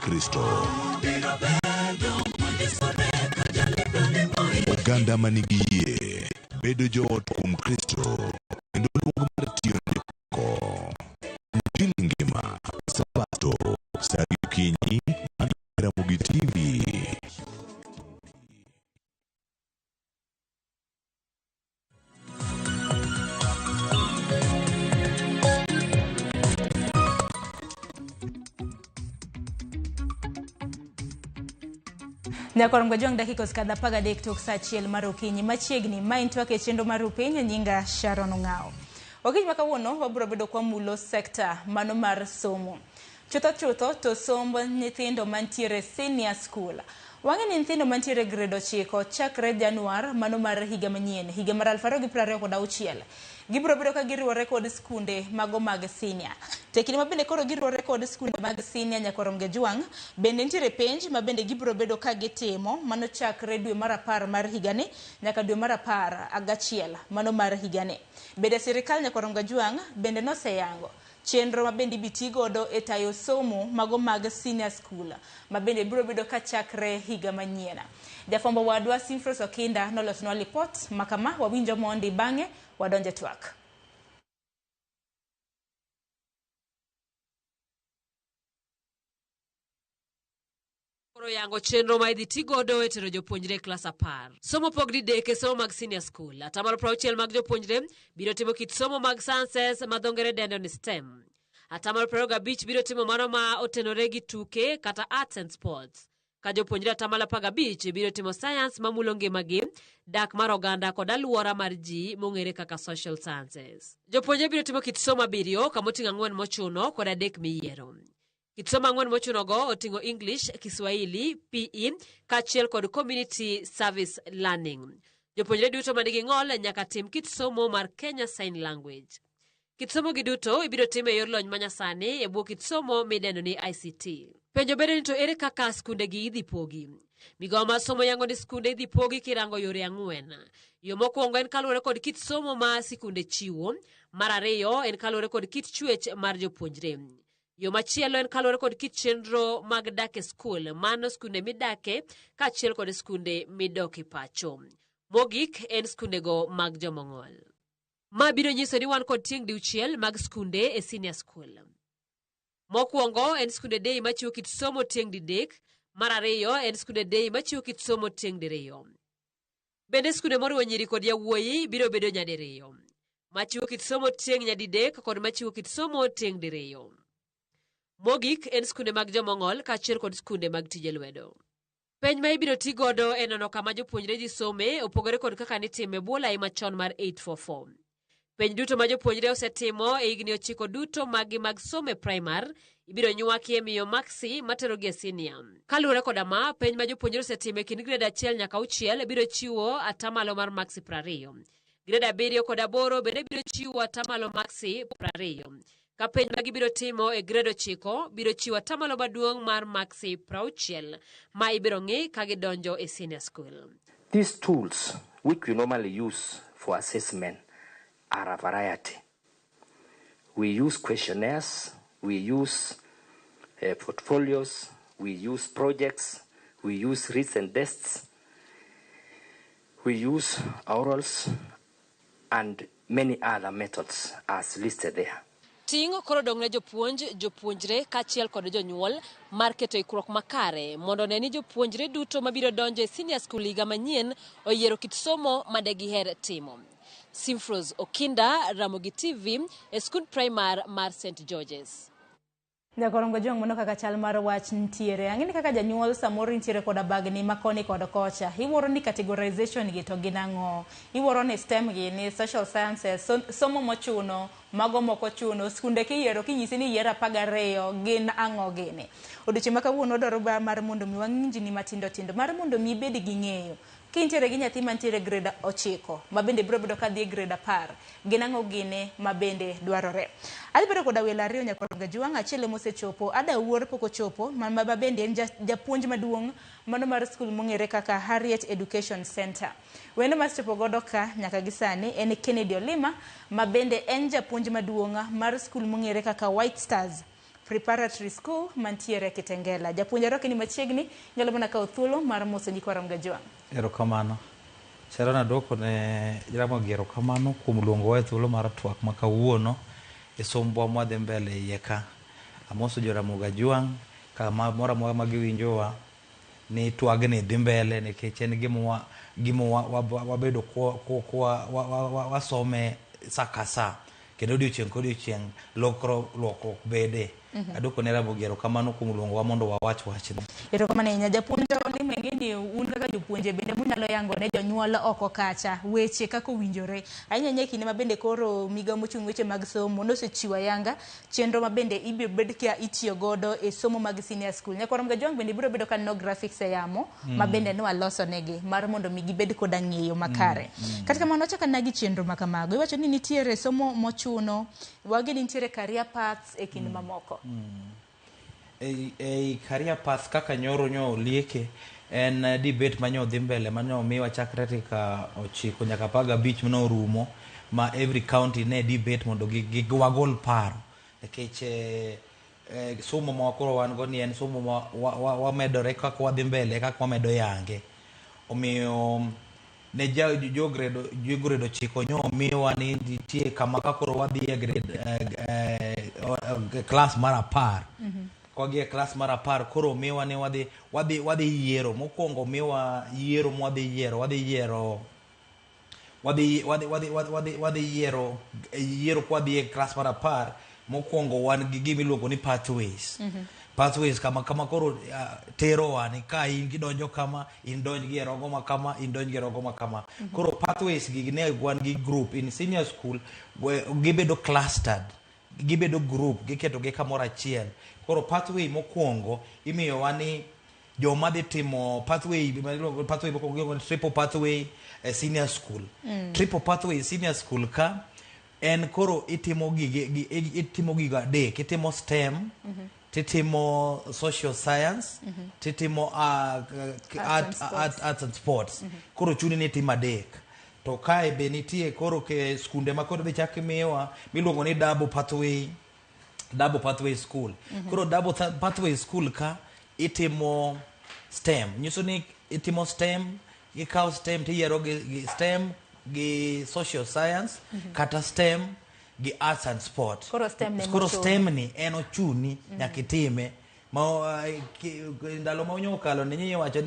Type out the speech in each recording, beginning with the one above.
Kristo. Oganda ma nigi yie, bedo joot kuom Kristo, kendo luong mar tiyo ne jomoko. Injili ngima, Sabato, saa ariyo okinyi, mana e Ramogi TV. Nyakorongo jong dakika osekadho 13 tok saa 1 mar okinyi machiegni ma en twak e chenro mar Rupiny nyinga Sharon Ong'awo. Okinyi ma kawuono wabiro bedo kwamulo sekta mano mar somo. Chutho chutho to somb nyithindo mantiere senior school. Wang'e ni nyithindo mantiere grade 9 chakre Januar mano mar higa manyien, higa mar 2026, gibiro bedo ka giriwore kod skunde mago mag senior. To e kinde ma bende koro giriwore kod skunde mag senior nyaka Jwang', bende nitiere penj ma bende gibiro bedo ka gitimo mano chakre dwe mar 10 mar higani nyaka dwe mar 11 mano mar higani. Bende sirikal nyaka Jwang' bende noseyango chenro ma bende ibi ti godo e tayo somo mago mag senior school ma bende biro bedo ka chakre higa manyien. Jafwambo wadwa Simfros Okinda nolosonwa lipot ma kama wawinjo mondi bang'e wadonje twak. Koro yango chenro ma idhi ti godo e tero jopuonjre e klas 10. Somo pog didek e somo mag senior school. Atamalo 60 mag jopuonjre biro timo kit somo mag sciences ma dho ngere dendo ni STEM. Atamalo 25 biro timo mano ma otenore gi tuke kata arts and sports. Ka jopuonjre atamalo 15 biro timo science mamulo ngimagi, dak mar oganda kod alwora mar ji mong'ere kaka social sciences. Jopuonjre biro timo kit somo abiriyo kamoting'o 4 mochuno kod 3 miyiero. Kit somo 4 mochunogo oting'o English, Kiswahili, PE kaachiel kod Community Service Learning. Jopuonjre duto manigi ng'ol nyaka tim kit somo mar Kenya Sign Language. Kit somo gi duto ibiro tim e yor lony manyasani e bwo kit somo midendo ni ICT. Penjo bedo ni to ere kaka skunde gi idhi pogi? Migawo mar somo yango ni skunde idhi pogi kirango yore 4. Yo mokwongo en kaluwore kod kit somo ma sikunde chiwo. Mar ariyo en kaluwore kod kit chwech mar jopuonjre. Yo machielo en kaluwore kod kit chenro mag dak e skul, mano skunde midake kaachiel kod skunde midoke pacho. Mogik en skundego mag jomong'ol. Ma biro nyiso ni wan kod tieng' diuchiel mag skunde e senior school. Mokwongo en skunde day machiwo kit somo tieng' didek, mar ariyo en skunde day machiwo kit somo tieng' diriyo. Bende skunde moriwo nyiri kod yawuoyi biro bedo nyadiriyo. Machiwo kit somo tieng' nyadidek kod machiwo kit somo tieng' diriyo. Mogik en skunde mag jomong'ol kaachiel kod skunde mag tije lwedo. Penj ma ibiro ti godo e nono kama jopuonjre dhi some opogore kod kaka nitime e bwo lai machon mar 844. Penj duto ma jopuonjre osetimo e higni 9 duto maggi mag somo e primar ibiro nywaki e miyo maksi materogi e sinia. Kaluwore koda ma, penj ma jopuonjre osetimo e kind grade 1 nyaka 6 biro chiwo atamalo mar maksi 20. Grade 7 kod 8 bende biro chiwo atamalo maksi 20. Ka penj ma gibiro timo e grade 9 biro chiwo atamalo maduong' mar maksi 60 ma ibiro ng'i ka gidonjo e senior school. These tools, which we normally use for assessment, are a variety. We use questionnaires, we use portfolios, we use projects, we use written tests, we use orals, and many other methods as listed there. Ting' koro dong' ne jopuonj, jopuonjre kaachiel kod jonyuol mar keto ikruok makare mondo one ni jopuonjre duto mabiro donjo e senior school higa manyien oyiero kit somo ma de giher timo. Simfros Okinda, Ramogi TV, e skund primar mar St George's. Nyakorongo Jong, mano kaka chal mar wach nitiere. Ang'e ni kaka janyuol samoro intiere koda bagni ma koni kod kocha. Iwuoro ni categorization gi to gin ang'o? Iwuoro ni STEM gi ni social sciences, somo mochuno, mago mok ochuno, skunde kiyiero kinyisi ni yier 12 gin ang'o gini? Odiochieng' ma kawuono wadwaro ba mar mondo mi wang'injni matindo tindo, mar mondo mi ibed gi ng'eyo. Kintiere gi nyathi mantiere grade 9 ma bende biro bedo ka dhi e grade 10, gin ang'o gini ma bende dwarore? Adhi bedo koda welo ariyo Nyakorongo Jwang', achiel ema osechopo, Ada Wuor pok ochopo, ma bende en japuonj maduong' mano mar skul mong'ere kaka Harriet Education Center. Wendo masechopo godo ka nyaka gi sani en Kennedy Olima ma bende en japuonj maduong' mar skul mong'ere kaka White Stars Preparatory School mantiere Kitengela. Japuonj Aroki ni machiegni, nyalo mana kawo thuolo mar moso nyikwa Ramogi Ajwang'. Erokamano. Sharon aduoko ne Ramogi erokamano kuom luongowa e thuolo mar twak ma kawuono e sombwa mwadhi mbele iye ka. Amoso jo Ramogi Ajwang' kama moro amora ma giwinjowa ni twagni dhi mbele nikech en gima gima wabedo wasome sa ka sa kendo odiochieng' ka odiochieng' lokruok bede. Aduoko ne Ramogi erokamano kuom luongowa mondo wawach wachni. Erokamano ahinya. Japuonj Olimo ing'e ni un kaka jopuonje bende munyalo yango ne jonyuol oko kacha weche kaka owinjore. Ahinya ahinya e kinde ma bende koro migawo mochung' weche mag somo nosechiwo ayanga chenro ma bende ibiro bed ka itiyo godo e somo mag senior school. Nyakwar Mgajwang' bende biro bedo ka neno graphics e yamo ma bende ne waloso negi mar mondo mi gibed koda ng'eyo makare. Kata kamano wachak anena gi chenro ma kamago. Iwacho ni nitiere somo mochuno, wagi ni nitiere career paths e kind mamoko. Ei career path kaka nyoro nyo olieke en debate manyo dhi mbele manyo omiwa chakre tarik 9 nyaka 15 mane orumo ma every county ne debate mondo gi wagol paro nikech somo ma koro wan go ni en somo ma wamedore kaka wadhi mbele kaka wamedo yange. Omiyo ne jo grade 9 nyo omiwa ni nitie kama ka koro wadhi e grade class mar 10. Kwadhi e class mar 10 koro omiwa ni wadhi yiero mokwongo omiwa yiero mwadhi yiero wadhi yiero wadhi wadhi wadhi wadhi wadhi yiero yiero kwadhi e class mar 10 mokwongo wan gi gima iluongo ni pathways. Pathways kama koro terowa ni ka in gidonjo kama in donj gi e rogo ma kama in donj gi e rogo ma kama. Koro pathways gi ne wan gi group in senior school gibedo clustered gibedo group giketo gi kamoro achiel. Koro pathway mokwongo imiyowa ni joma dhi timo pathway pathway mokwongo iluongo ni triple pathway e senior school. Triple pathway senior school ka en koro itimo gige itimo gigo adek itimo STEM titimo social science titimo Arts and sports. Arts and sports. Koro chuni ni itimo adek to kae be nitie koro ke skunde ma koro dhi chak miyowa miluongo ni double pathway school. Koro double pathway school ka itimo STEM nyiso ni itimo STEM ikawo STEM tiyiero gi STEM gi social science kata STEM gi arts and sport. Koro STEM ne koro mochuno. STEM ni en ochuni nyaka itime ma ndalo ma onyo okalo ni nyi wacho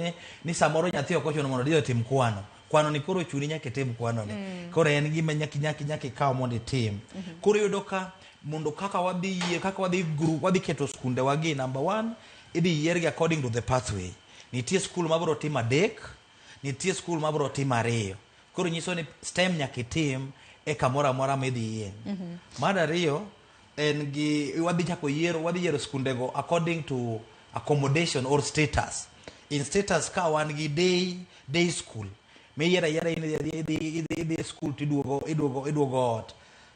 ni samoro nyathi ok ochuno mondo odhi otim kwano kwano ni koro ochuni nyaka itim kwano ni koro en gima nyaka ikaw mondo itim. Koro iyudo ka mondo kaka wadhi yie kaka wadhi group wadhi keto skunde wagi number one idhi yiergi according to the pathway. Nitie skul mabiro timo adek nitie skul mabiro timo ariyo koro nyiso ni STEM nyaka itim e kamoro amora midhiye. Mar ariyo en gi wadhi chako yiero wadhi yiero skundego according to accommodation or status. In status ka wan gi day school miyiero ayiera in idhi e school to iduogo ot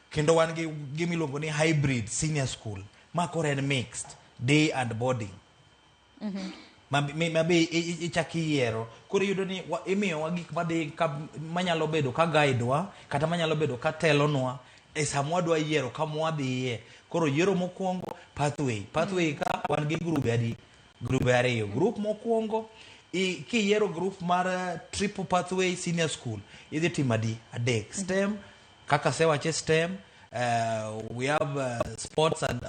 kendo wan gi gima iluongo ni hybrid senior school ma koro en mixed day and boarding ma be ichak iyiero koro iyudo ni imiyowa gik madhi manyalo bedo ka guide wa kata manyalo bedo ka telonwa e sama wadwa yiero kama wadhiye. Koro yiero mokwongo pathway ka wan gi grube adi grube ariyo group mokwongo kiyiero group mar triple pathway senior school idhi timo adi adek STEM kaka asewache STEM we have sports and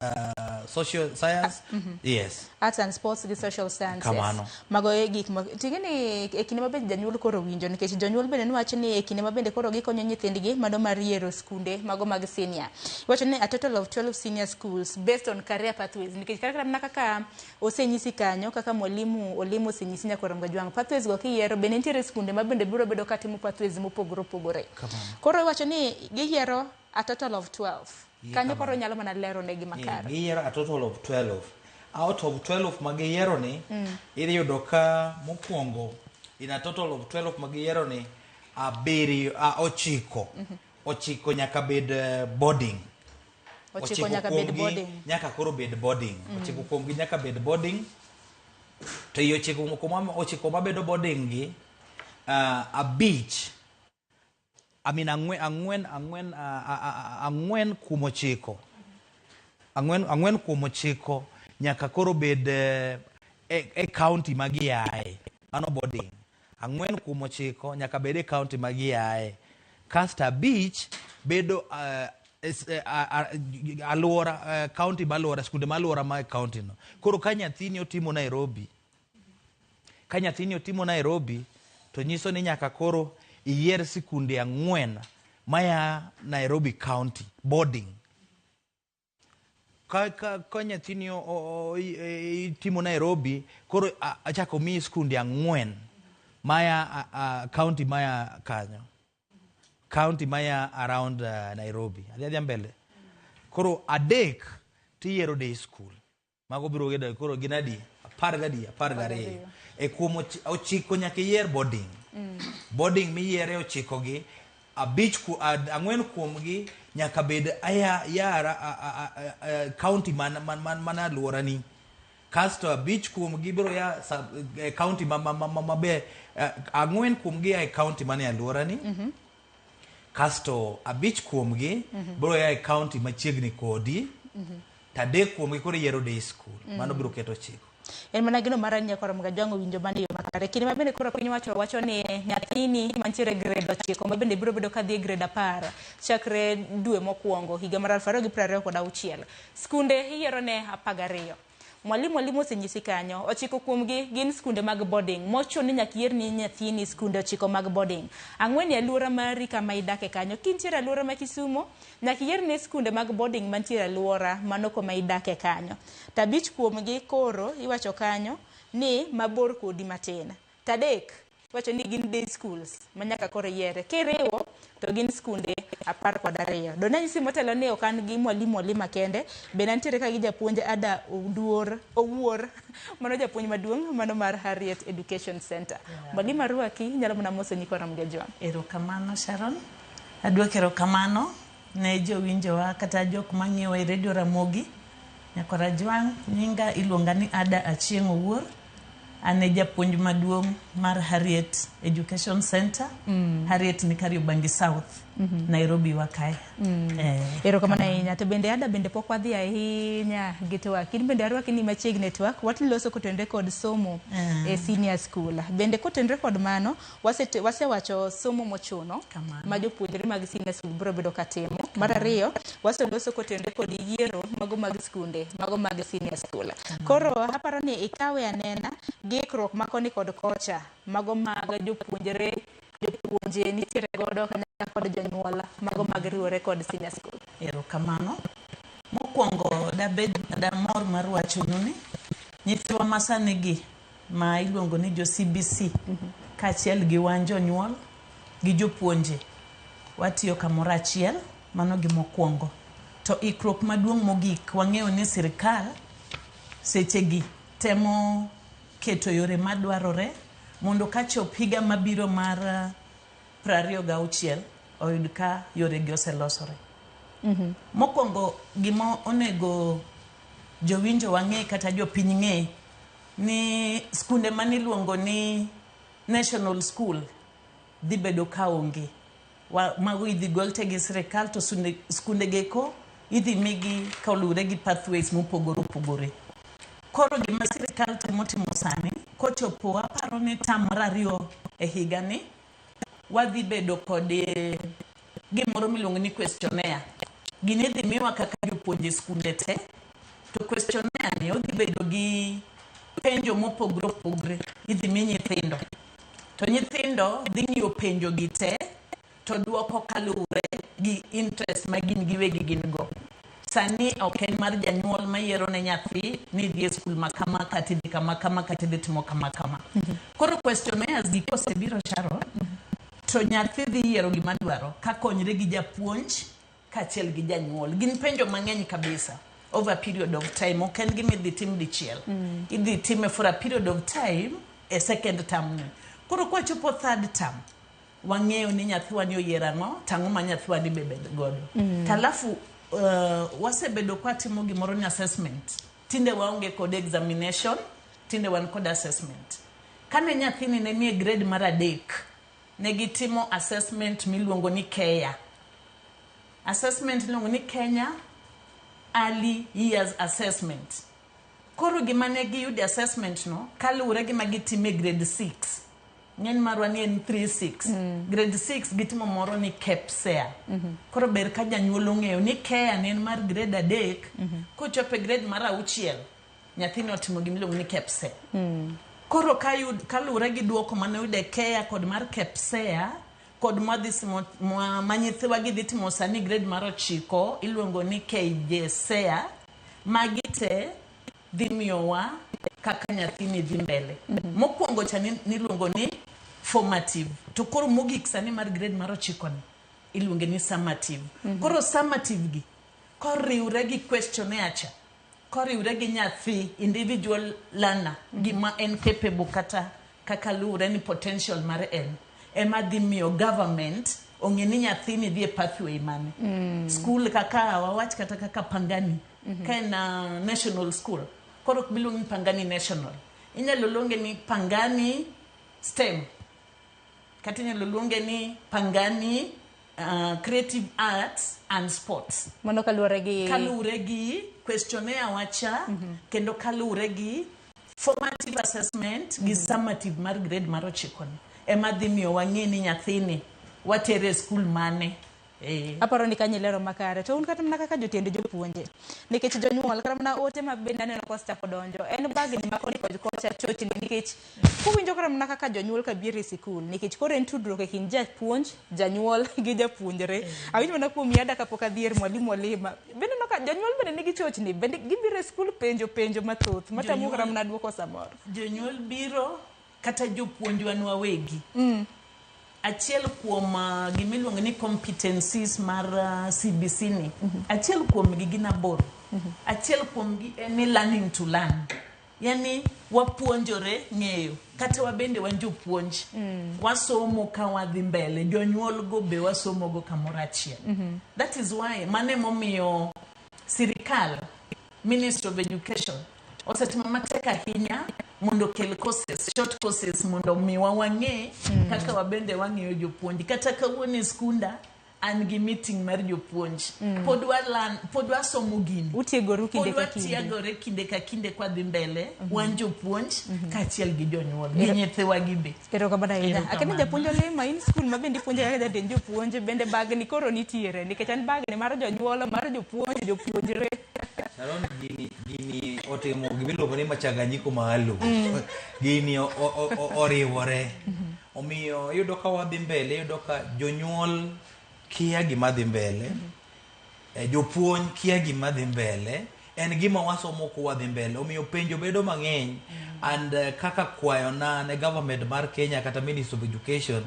social science, yes. Arts and sports gi social sciences. Kamano. Mago e gik ma ting'e ni e kinde ma bende janyuol koro winjo nikech jonyuol bende nwacho ni e kinde ma bende koro gikonyo nyithindgi mano mar yiero skunde mago mag senior iwacho ni a total of 12 senior schools based on career pathways nikech kata mana kaka osenyisi kanyo kaka mwalimu Olimo osenyisi nyakwar Mgajwang' pathways go kiyiero bende nitiere skunde ma bende biro bedo katimo pathways mopogore opogore. Kamano. Koro iwacho ni giyiero a total of 12 Yie kanyo kamano. koro nyalo mana lero negi makare. Giyiero a total of 12 out of 12 ma giyiero ni idhi yudo ka mokwongo in a total of 12 ma giyiero ni abiriyo 9 nyaka bed boarding. 9 nyaka bed kuomgi boarding. Nyaka koro bed boarding. 9 kuomgi nyaka bed boarding to i 9 mabedo boarding gi 5 I mean ang'wen kuom 9. Ang'wen, ang'wen kuom ochiko nyaka koro bed e county ma giaye. Mano boarding. Ang'wen kuom ochiko nyaka bed e county ma giaye. Kasto abich bedo aluora, county maluora, skunde maluora ma e county no. Koro ka nyathini otimo Nairobi, ka nyathini otimo Nairobi, to nyiso ni nyaka koro iyier sikunde ang'wen maya Nairobi County boarding. Ka nyathini itimo Nairobi, koro achako miyi skunde ang'wen maya county maya kanyo, county maya around Nairobi. Adhi adhiya mbele. Koro adek tiyiero day school. Mago biro bedo koro gin adi? Apar gadi? 12. E kuom ochiko nyaka iyier boarding. Boarding miyiere ochiko gi, abich ang'wen kuomgi nyaka bed aya yara county man aluorani. Kasto abich kuomgi biro ya county ma be ang'wen kuomgi ya e county mane aluorani. Kasto abich kuomgi biro ya e county machiegni kodi. To adek kuomgi koro iyiero day school. Mano biro keto ochiko. En mana gino mar nyakoro Mgajwang' owinjo mana e yo makare. Kinde ma bende koro piny owacho wacho ni nyathini mantiere grade 9 ma bende biro bedo kadhi e grade 10 chakre dwe mokwongo higa mar 2026. Skunde iyiero ne 12. Mwalimu osenyisi kanyo, ochiko kuomgi gin skunde mag boarding. Mochuno ni nyaka iyier ni nyathini skunde ochiko mag boarding. Ang'wen e aluora mari kama idake kanyo. Kintiere aluora ma Kisumu, nyaka iyier ne skunde mag boarding mantiere aluora mano kuma idake kanyo. To abich kuomgi koro iwacho kanyo ni mabor kodi matin. To adek iwacho ni gin day schools ma nyaka koro iyiere. Kiriwo to gin skunde 12. Donanyisi motelo ni ok an gi mwalimu Olima kende, bende antiere ka gi japuonj Ada Oduor, Owuor, mano japuonj maduong' mano mar Harriet Education Center. Mwalimu arwaki, inyalo mana moso nyikwa Ramogi Ajwang'. Erokamano Sharon. Aduoko erokamano ne jowinjowa kata jok mang'iyowa e Radio Ramogi. Nyakor Ajwang', nyinga iluonga ni Ada Achieng' Owuor. An e japuonj maduong' mar Harriet Education Center. Harriet ni Kariobangi South, Nairobi wa kae. Erokamano ahinya. To bende Ada bende pok wadhi ahinya gi twak. In bende arwaki ni machiegni e twak. Waloso kotenore kod somo e senior school. Bende kotenore kod mano, wasewacho somo mochuno ma jopuonjre mag senior school biro bedo katimo. Mar ariyo, waseloso kotenore kod yiero mago mag skunde, mago mag senior school. Koro aparo ni ikawe anena gi ikruok ma koni kod kocha, mago mag jopuonjre, jopuonje nitiere godo kanyakla kod jonyuol mago mag riwore kod senior school. Erokamano. Mokwongo dabed damor mar wachonu ni nyithiwa masani gi ma iluongo ni jo CBC kaachiel gi wan jonyuol gi jopuonje watiyo kamoro achiel. Mano gima okwongo. To ikruok maduong' mogik, wang'eyo ni sirikal sechegi temo keto yore madwarore mondo kachop higa mabiro mar 26 oyud ka yoregi oselosore. Mokwongo gima onego jowinjo wang'e kata jopiny ng'e ni skunde maniluongo ni national school dhi bedo ka onge. Mago idhi gol te gi sirikal to skunde geko idhi migi kaluwore gi pathways mopogore opogore. Koro gima sirikal temo timo sani, kochopo aparo ni term mar ariyo e higani, wadhi bedo kod gimoro miluongo ni questionnaire. Gini idhi miwa kaka jopuonje skunde te, to questionnaire ni odhi bedo gi penjo mopogore opogore idhi mi nyithindo. To nyithindo dhi ng'iyo penjo gi te to duoko kaluwore gi interest ma gin giwegi gin go. Sani ok en mar janyuol mayiero ne nyathi ni idhi e skul ma kama kata idhi kama kama kata idhi timo kama kama. Koro questionnaires gi kosebiro Sharon, to nyathi dhi yiero gima dwaro kakonyre gi japuonj kaachiel gi janyuol. Gin penjo mang'eny kabisa over a period of time. Ok en gima idhi tim dichiel. Idhi time for a period of time e second term ni. Koro kwachopo third term, wang'eyo ni nyathiwa ni oyiero ang'o, to ang'o ma nyathiwa ni be bed godo. To alafu wasebedo kwatimo gimoro ni assessment. Tinde waonge kod examination, tinde wan kod assessment. Kane nyathini ne nie grade mar 3, ne gitimo assessment miluongo ni KEA. Assessment miluongo ni Kenya Early Years Assessment. Koro gima ne giyudo e assessment no kaluwore gi ma gitimo e grade 6. Ng'eny marwa ni en 3 6. Grade 6 gitimo moro ni KPSEA. Koro ber ka janyuol ong'eyo ni KEA ne en mar grade 3, kochopo e grade mar 6 nyathini otimo gima iluongo ni KPSEA. Koro kaluwore gi duoko mane oyudo e KEA kod mar KPSEA kod mwadhi ma nyithiwa gi dhi timo sani grade mar 9 iluongo ni KJSEA, magi te dhi miyowa kaka nyathini dhi mbele. Mokwongo cha niluongo ni formative, to koro mogik sani mar grade mar 9 ni iluonge ni summative. Koro summative gi koriwre gi questionnaire cha, koriwre gi nyathi individual learner, gima en capable kata kaka luwre ni potential mar en, ema dhi miyo government ong'e ni nyathini dhi e pathway mane. School kaka wawach kata kaka Pangani, ka en national school, koro ok biluongi ni Pangani National, inyalo luonge ni Pangani STEM, kata inyalo luonge ni Pangani Creative Arts and Sports. Mano kaluwore gi kaluwore gi questionnaire wacha, kendo kaluwore gi formative assessment gi summative mar grade mar 9 ni ema dhi miyo wang'e ni nyathini watere e skul mane. Aparo ni kanyo ilero makare. To un kata mana kaka jotend jopuonje, nikech jonyuol kata mana ote ma bende aneno kosechako donjo en bagni ma koni kod kocha chochni, nikech kuwinjo kata mana kaka jonyuol kabiro e sikul, nikech koro en tudruok e kind japuonj, janyuol gi japuonjre. Awinjo mana kuom yada kapok adhi ir mwalimu Olima, bende neno ka jonyuol bende nigi chochni, bende gibiro e skul penjo penjo mathoth matamo kata mana duoko samoro. Jonyuol biro kata jopuonjwa nwawegi. Achiel kuom gimiluongo ni competencies mar CBC ni, achiel kuomgi gin 8. Achiel kuomgi en ni learning to learn. Yani wapuonjore ng'eyo, kata wabende wan jopuonj, wasomo ka wadhi mbele, jonyuol go be wasomo go kamoro achiel. That is why mano emomiyo sirikal, Ministry of Education osetimo matek ahinya mondo okel courses, short courses, mondo omiwa wang'e kaka wabende wang'eyo jopuonj. Kata kawuono e skunda an gi meeting mar jopuonj, pod walan, pod wasomo gini. Utiegoru kinde pod ka kinde. Watiegore kinde ka kinde kwadhi mbele, wan jopuonj kaachiel gi jonyuol gi nyithiwa gi be. Erokamano ahinya. Erokamano. Akene japuonj Olima, in skul ma bende ipuonjo kaka jatend jopuonj, bende bagni koro nitiere, nikech en bagni mar jonyuol, mar jopuonj, jopuonjre. Sharon, gini otimo gimiluongo ni machanganyiko maalum. Gini oriwore. Omiyo iyudo ka wadhi mbele, iyudo ka jonyuol kia gima dhi mbele, jopuonj kia gima dhi mbele, en gima wasomo kwadhi mbele. Omiyo penjo bedo mang'eny. And kaka kwayona ne government mar Kenya kata Ministry of Education,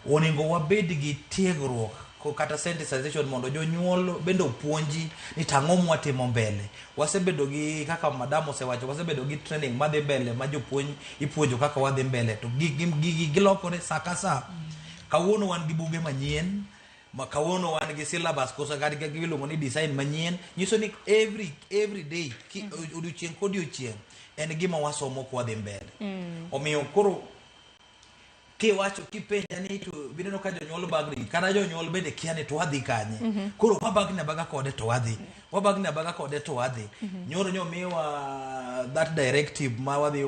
onego wabed gi tiegruok kata sensitization mondo jonyuol bende opuonji ni tang'o mwatimo mbele. Wasebedo gi, kaka madam osewacho, wasebedo gi training madhi mbele ma jopuonj ipuonjo kaka wadhi mbele, to gigi gilokore sa ka sa. Kawuono wan gi buge manyien, ma kawuono wan gi syllabus koso kata giluongo ni design manyien, nyiso ni every day, odiochieng' kodiochieng' en gima wasomo kwadhi mbele. Omiyo koro kiwacho kipenja ni to bineno ka jonyuol bagni, kata jonyuol bende kia ni to wadhi kanye. Koro wabagni abaga kode to wadhi, wabagni abaga kode to wadhi. Nyoro nyomiwa that directive ma wadhi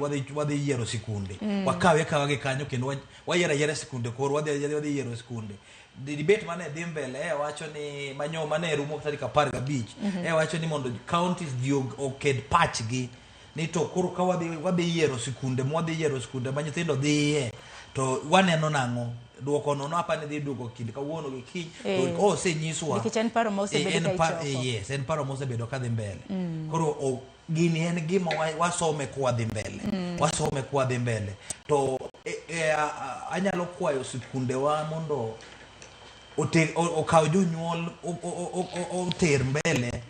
yiero sikunde. Wakawe akawa gi kanyo kendo wayiero ayiera sikunde, koro wadhi yiero sikunde. The debate mane dhi mbele e wacho ni manyo mane rumo tarik 15, e wacho ni mondo counties ji oked pachgi ni to koro ka wadhi yiero sikunde, mwadhi yiero sikunde ma nyithindo dhiye, to waneno nang'o duoko no apa ni dhi duoko kind kawuono gi kiny to osenyiswa. Nikech en paro ma osebedo ka ichoko. Yes, en paro mosebedo ka dhi mbele. Koro gini en gima wasome kwa dhi mbele, wasome kwa dhi mbele. To anyalo kwayo sikundewa mondo okaw jonyuol oter mbele,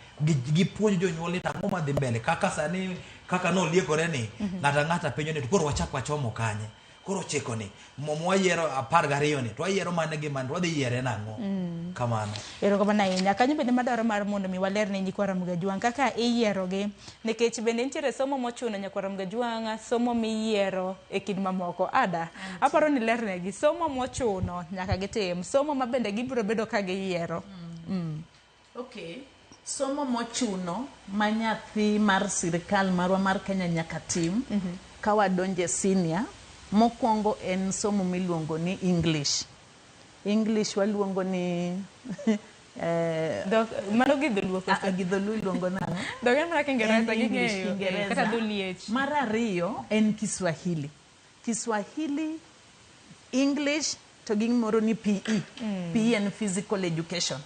gipuonj jonyuol ni ang'o madhi mbele, kaka sani kaka noliekore ni ng'ato ang'ata penjo ni to koro wachak wachomo kanye, koro chiko ni mwayiero 12 ni to wayiero mane gi mane, to wadhi yiere nang'o kamano. Erokamano ahinya. Kanyo bende madwaro mar mondo mi waler ne nyikwa Ramogi Ajwang' kaka iyierogi, nikech bende nitiere somo mochuno nyakwa Ramogi Ajwang', somo miyiero e kind mamoko. Ada, aparo ni lernegi somo mochuno nyaka gitim, somo ma bende gibiro bedo ka giyiero. Okay. Somo mochuno ma nyathi mar sirikal marwa mar Kenya nyaka tim ka wadonje senior, mokwongo en somo miluongo ni English. English waluongo ni Dhok mano gi dholuo ah, koso? Gi dholuo iluongo nang'o? Dhok en mana Kiingereza En English, ging'eyo. Kiingereza. Kata dholiech. Mar ariyo en Kiswahili. Kiswahili, English to gi gimoro ni PE. PE en physical education.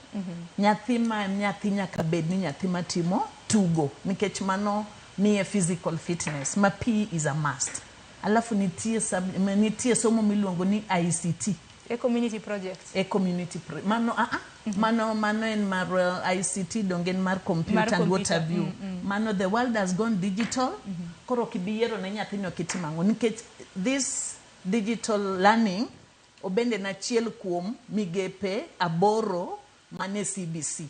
Nyathi ma nyathi nyaka bed ni nyathi matimo tugo nikech mano miye physical fitness ma PE is a must. Alafu nitie somo miluongo ni ICT. E community project. E community mano mano en mar ICT donge en mar computer Mar and what computer, have you. Mano the world has gone digital. Koro ok ibi yiero ne nyathini ok itim ang'o nikech this digital learning obende en achiel kuom migepe 8 mane CBC.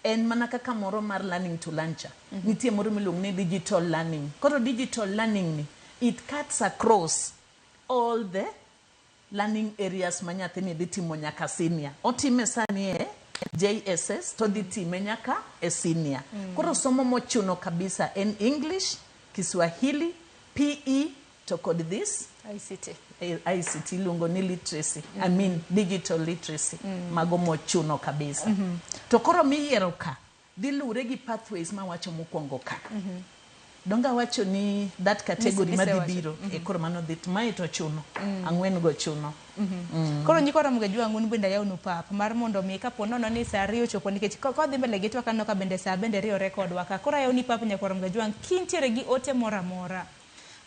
En mana kaka moro mar learning to learn cha. Nitie moro miluongo ni digital learning. Koro digital learning ni it cuts across all the learning areas ma nyathini dhi timo nyaka senior. Otime sani e JSS to dhi time nyaka e senior. Koro somo mochuno kabisa en English, Kiswahili, PE to kod this ICT. ICT iluongo ni literacy. I mean digital literacy. Mago mochuno kabisa. To koro miyiero ka dhi luwre gi pathways mawacho mokwongo ka. Donga wacho ni that category madhi Misewacho. biro e koro mano dhi mae to chuno. 4 go chuno. Koro nyikwa Ramogi Ajwang' un bende ayawnu pap mar mondo mi kapo nono ni saa 2 ochopo nikech kodhi mbele gi twak aneno ka bende saa bende riwore kodwa ka. Koro ayawni pap nyakwa Ramogi Ajwang' kintiere gi ote moro amora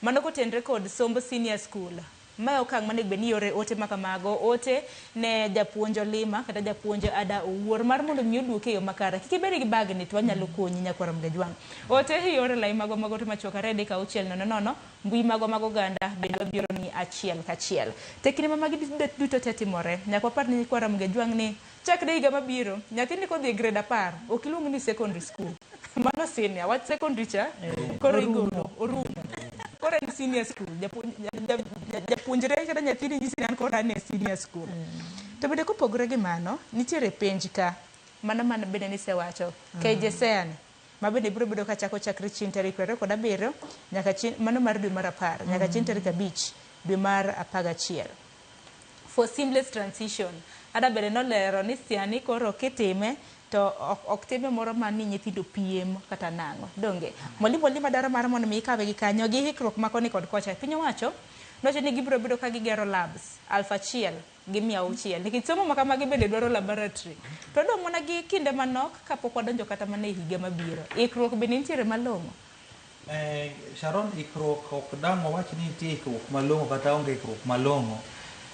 mano kotenre kod somb senior school. Mae okang' monego bed ni iore ote makamago, ote ne japuonj Olima kata japuonj Ada Owuor mar mondo mi oduoki e yo makare. Kik ibed gi bagni to wanyalo konyi nyakwa Ramogi Ajwang'. Ote iore lai magwa mag ote machuok 2 3 6 0 0 mbui magwa mag oganda bende wabiro ni achiel kachiel. Te kinde ma magi duto te timore, nyaka wapar ni nyikwa Ramogi Ajwang' ni chakre higa mabiro, nyathini kodhi e grade 10, ok iluong ni secondary school. Mano senior, wach secondary cha koro igolo, orumo. Koro en senior school. Japuonjre kata nyathini nyisi ni an koro an e senior school. To bende kopogore gi mano, nitiere penj ka, mano man bende nisewacho, KJSEA ni, ma bende biro bedo kachako chakre chieng' tarik 27 nyaka chieng' mano mar dwe mar 10 nyaka chieng' tarik 5 dwe mar 11. For seamless transition, Ada bende nolero ni sani koro kitime to ok time moro ma ni nyithindo piem kata nang'o. Donge? Mwalimu Olima dwaro mar mondo mi ikawe gi kanyo gi hikruok ma koni kod kocha. Piny owacho nowacho ni gibiro bedo ka gigero labs 1600 nikech somo ma kamagi bende dwaro laboratory. To dong' mana gi kinde manok kapok wadonjo kata mana e higa mabiro. Ikruok bende nitiere malong'o? Sharon, ikruok ok dang' wawach ni nitie ikruok malong'o kata onge ikruok malong'o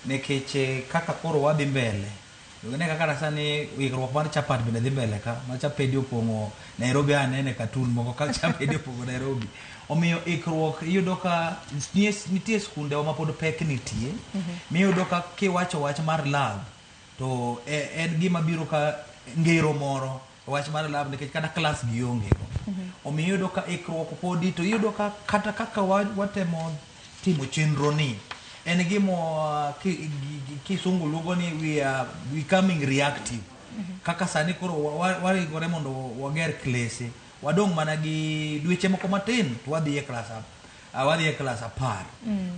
nikech kaka koro wadhi mbele. Ne kaka sani ikruok mar chapat bende dhi mbele ka, ma chapedi opong'o Nairobi, anene cartoon moko ka chapedi opong'o Nairobi. Omiyo ikruok iyudo ka nitie skundewa ma pod pek nitie. Miyudo ka kiwacho wach mar lab to en gima biro ka ngero moro wach mar lab nikech kata klas gionge go. Omiyo iyudo ka ikruok podi to iyudo ka kata kaka watemo timo chenro ni en gima kisungu luongo ni we are becoming reactive. Kaka sani koro waringore mondo wager klese, wadong' mana gi dweche moko matin to wadhi e klas 10.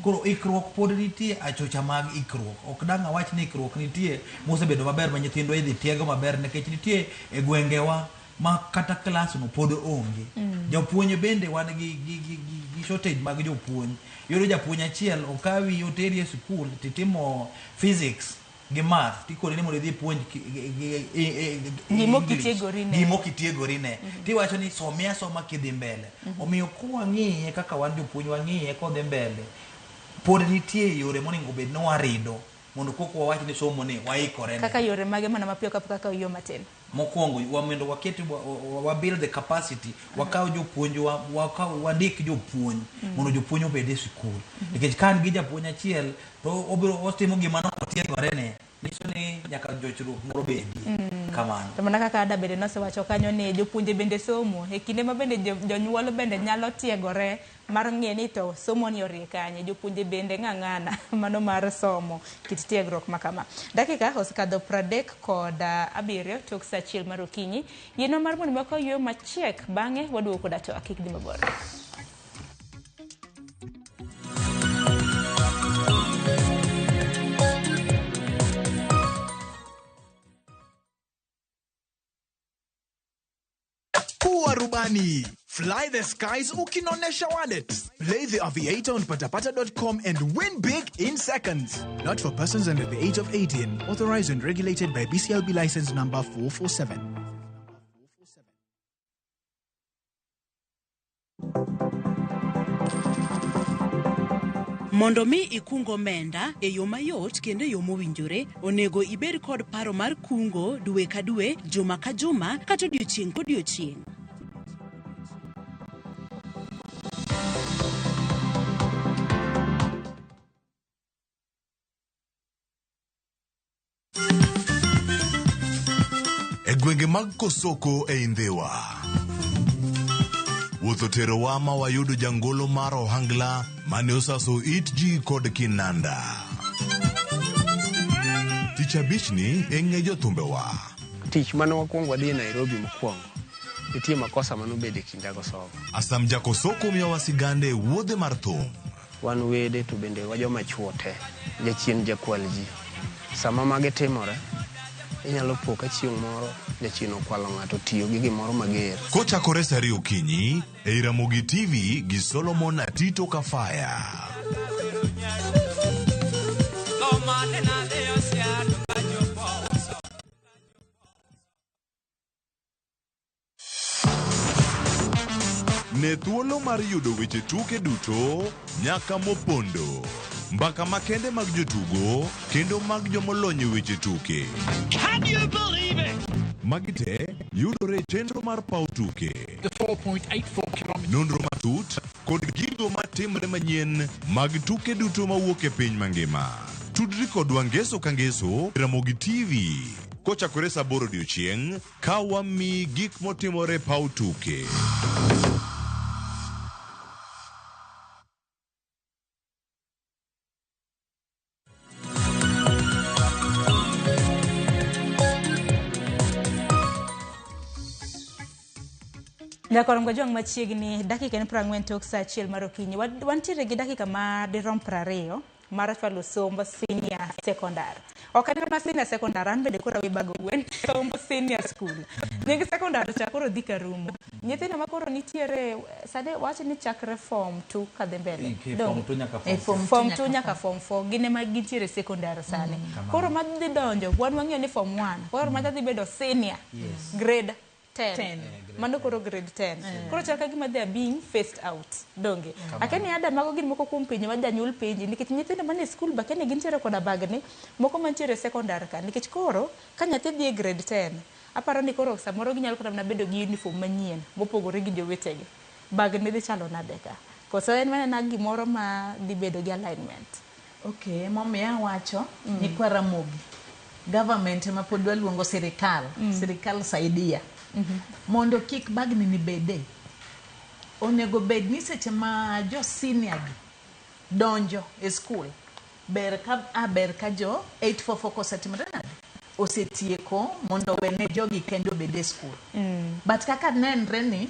Koro ikruok pod nitie, achocha mag ikruok. Ok dang' awach ni ikruok nitie mosebedo maber ma nyithindwa idhi tiego maber nikech nitie e gwengewa ma kata klas no pod onge. Jopuonj bende wan gi shortage mag jopuonj. Iyudo japuonj achiel okawi oteri e sikul titimo physics gi math tikoni ni mondo idhi ipuonj Gima ok itiegori ne. Gima ok itiegori ne. Tiwacho ni somi asoma kidhi mbele. Omiyo kwang'iye kaka wan jopuonj wang'iye kodhi mbele, pod nitie yore monego bed ni warido mondo kok wawach ni somo ni waikore ne. Kaka yore mage mana mapiyo kapok akawo yo matin? Mokwongo mondo waket wa build the capacity, wakaw jopuonj, wakaw wandik jopuonj mondo jopuonj obed e sikul. Nikech ka an gi japuonj achiel to obiro otimo gima ne ok otiegore ne, nyiso ni nyaka jochruok moro bedie. Kamano. To mana kaka Ada bende nosewacho kanyo ni jopuonje bende somo e kinde ma bende jonyuol bende nyalo tiegore mar ng'e ni to somo ni orie kanye, jopuonje bende ng'ang'ana mano mar somo kit tiegruok ma kama. Dakika osekadho 37 tok saa 1 mar okinyi. Yienwa mar mondo wakaw yueyo machiek, bang'e waduogo koda twak. Kik dhi mabor. Kuwa rubani. Fly the skies ukinonesha wallet. Play the Aviator on patapata.com and win big in seconds. Not for persons under the age of 18. Authorized and regulated by BCLB license number 447. Mondo mi ikung omenda e yo mayot kendo e yo mowinjore, onego ibed kod paro mar kungo dwe ka dwe, juma ka juma, kata odiochieng' kodiochieng'. E gwenge mag Kosoko ei Ndhiwa. Wuoth oterowa ma wayudo jangolo mar ohangla mane osaso it ji kod kinanda. Tich abichni e ng'e jothumbewa. Tich mane wakwongo wadhi e Nairobi mokwongo, nitie makosa mane obedo e kinda gosogo. Asam Jakosoko miyowa sigande e wuodhe mar thum. Wan wede to bende wajoma chuo te, jachien jakwal ji. Sama magi timore, inyalo po ka chieng' moro jachien okwalo ng'ato tiyo gi gimoro mager. Kochakore saa ariyo okinyi ei Ramogi TV gi Solomon Atito Kafaya. Ne thuolo mar yudo weche tuke duto nyaka mopondo. Mbaka makende mag jotugo kendo mag jomolony e weche tuke. Can you believe it? Magi te yudore e chenro mar paw tuke. The 4.84 kilometers. Nonro matut kod gigo matimre manyien mag tuke duto mawuok e piny mangima. Tudri kodwa ngeso ka ngeso Ramogi TV kochakore saa 8 odiochieng' ka wamiyi gik motimore e paw tuke. Nyakorongo jwang' machiegni dakika en 40 tok saa 1 mar okinyi. Wantiere gi dakika ma dirom 20 mar chwalo somb senior secondary. Ok en mana senior secondary, an bende koro awe bago gwen, somb senior school. Nying secondary cha koro dhi karumo. Nyithindo ma koro nitiere sani wach ni chakre form 2 kadhi mbele. Form 2 nyaka form 4. Form 2 nyaka form 4 gin ema gintiere secondary sani. Koro madhi donjo, wan wang'eyo ni form 1, koro madhi dhi bedo senior. Grade 10. Mano koro grade 10. Koro chal ka gima they are being phased out. Donge. Akia ni ada mago gin moko kuom penjo ma janyuol penji nikech nyithindo manie skul be akia ni gintiere koda bagni moko mantiere secondary ka nikech koro ka nyathi dhi e grade 10 aparo ni koro samoro ginyalo kata mana bedo gi uniform manyien mopogore gi jowetegi. Bagni dhi chalo nade ka? Koso en mana gimoro ma dhi bedo gi alignment? Okay, emomiyo awacho nyikwa Ramogi, government ema pod waluongo sirikal, sirikal saidia. Mondo kik bagni ni bede. Onego bed ni seche ma jo senior gi donjo e skul, ber ka jo 844 kosetimore nade? Osetieko mondo wene jogi kendo obed e skul. But kaka nenre ni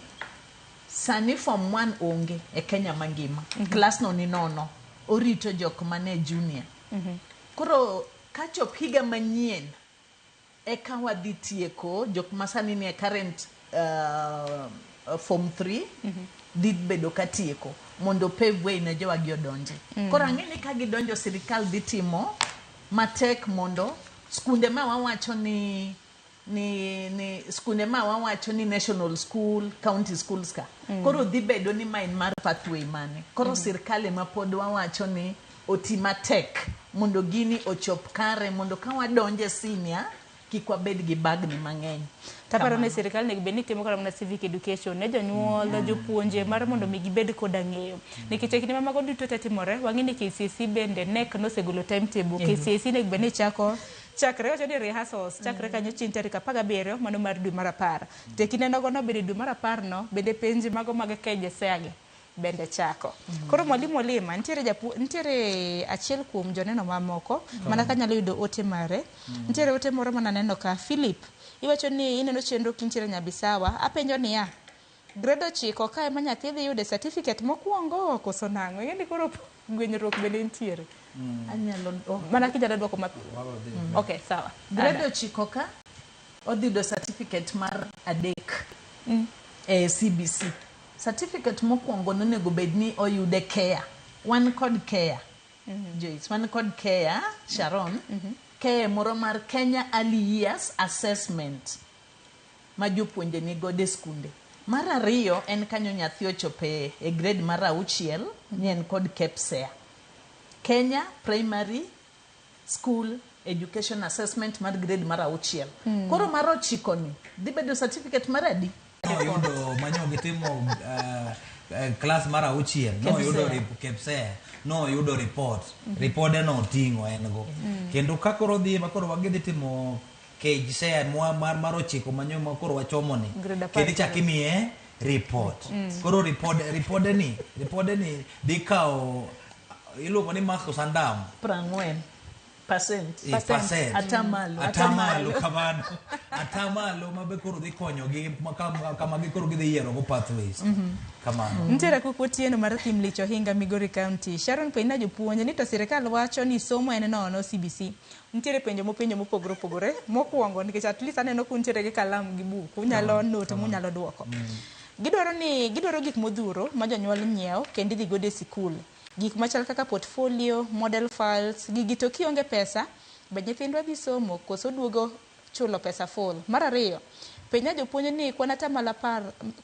sani form 1 onge e Kenya mangima. Klas no ni nono. Orito jok mane junior. Koro kachop higa manyien eka wadhi tieko jok ma sani nie current form 3 dhi bedo ka tieko mondo pave way ne jowagi odonje. Koro ang'e ni ka gidonjo sirikal dhi timo matek mondo skunde ma wawacho ni skunde ma wawacho ni national school, county schools ka. Koro dhi bedo ni ma en mar pathway mane. Koro sirkal ema pod wawacho ni oti matek mondo gini ochop kare mondo ka wadonje senior kik wabed gi bagni mang'eny. Taparo ni sirikal onego bed ni timo kata mana civic education ne jonyuol, jopuonje mar mondo mi gibed koda ng'eyo. Nikech e kinde ma mago duto te timore, wang'e ni KCSE bende KNEC nosegolo timetable. KCSE onego bed ni chako Chakre wacho ni rehearsals chakre kanyo chieng' tarik 17 mano mar dwe mar 10. To e kinde nogono bende dwe mar 10 no bende penj mago mag KJSEA gi bende chako. Koro mwalimu Olima nitiere japu, nitiere achiel kuom joneno mamoko mana kanyalo yudo ote mare. Nitiere ote moro mananeno ka Philip iwacho ni ineno chenro kintiere Nyabisawa apenjo niya grade 9 ka ema nyathi dhi yude certificate mokwongo koso nang'o? Ing'e ni koro gwenyruok bende nitiere. Anyalo oh. Mana kinyalo duoko mapiyo. Okay, sawa. Grade 9 ka odhi yudo certificate mar 3 e CBC. Certificate mokwongo nonego bed ni oyude KEA. Wan kod KEA. Joyce, wan kod KEA, Sharon. KEA moro mar Kenya Early Years Assessment ma jopuonje ni godo e skunde. Mar ariyo en kanyo nyathi ochope e grade mar 6 ni en kod KPSEA. Kenya Primary School Education Assessment mar grade mar 6. Koro mar 9 ni dhi bedo certificate mar adi? Noyudo manyo gitimo class mar 6 noyudo KPSEA noyudo report. Ripode no oting'o en go. Kendo ka koro dhi ma koro wagidhi timo KJSEA mar 9 manyo ma koro wachomo ni. Kendo ichak imiye report. Koro ripode ni dhi kawo iluongo ni marks osandam. 40%. Percent. Atamalo. Kamano. Atamalo mabe koro dhi konyogi kama koro gidhi yiero go pathways. Kamano. Nitiere koko otieno mar Thim Lich Ohinga Migori County. Sharon Penna jopuonj ni to sirikal wacho ni somo en nono CBC. Nitiere penjo mopenjo mopogore opogore. Mokwongo nikech at least aneno ka untiere gi kalam gi buk. Unyalo note munyalo duoko. Gidwaro gik modhuro ma jonyuol nyiewo kendo idhi godo e sikul. Gik machal kaka portfolio, model files, gigi to kionge pesa, be nyithindwa dhi somo koso duogo chulo pesa full. Mar ariyo, penja jopuonj ni kwan atamalo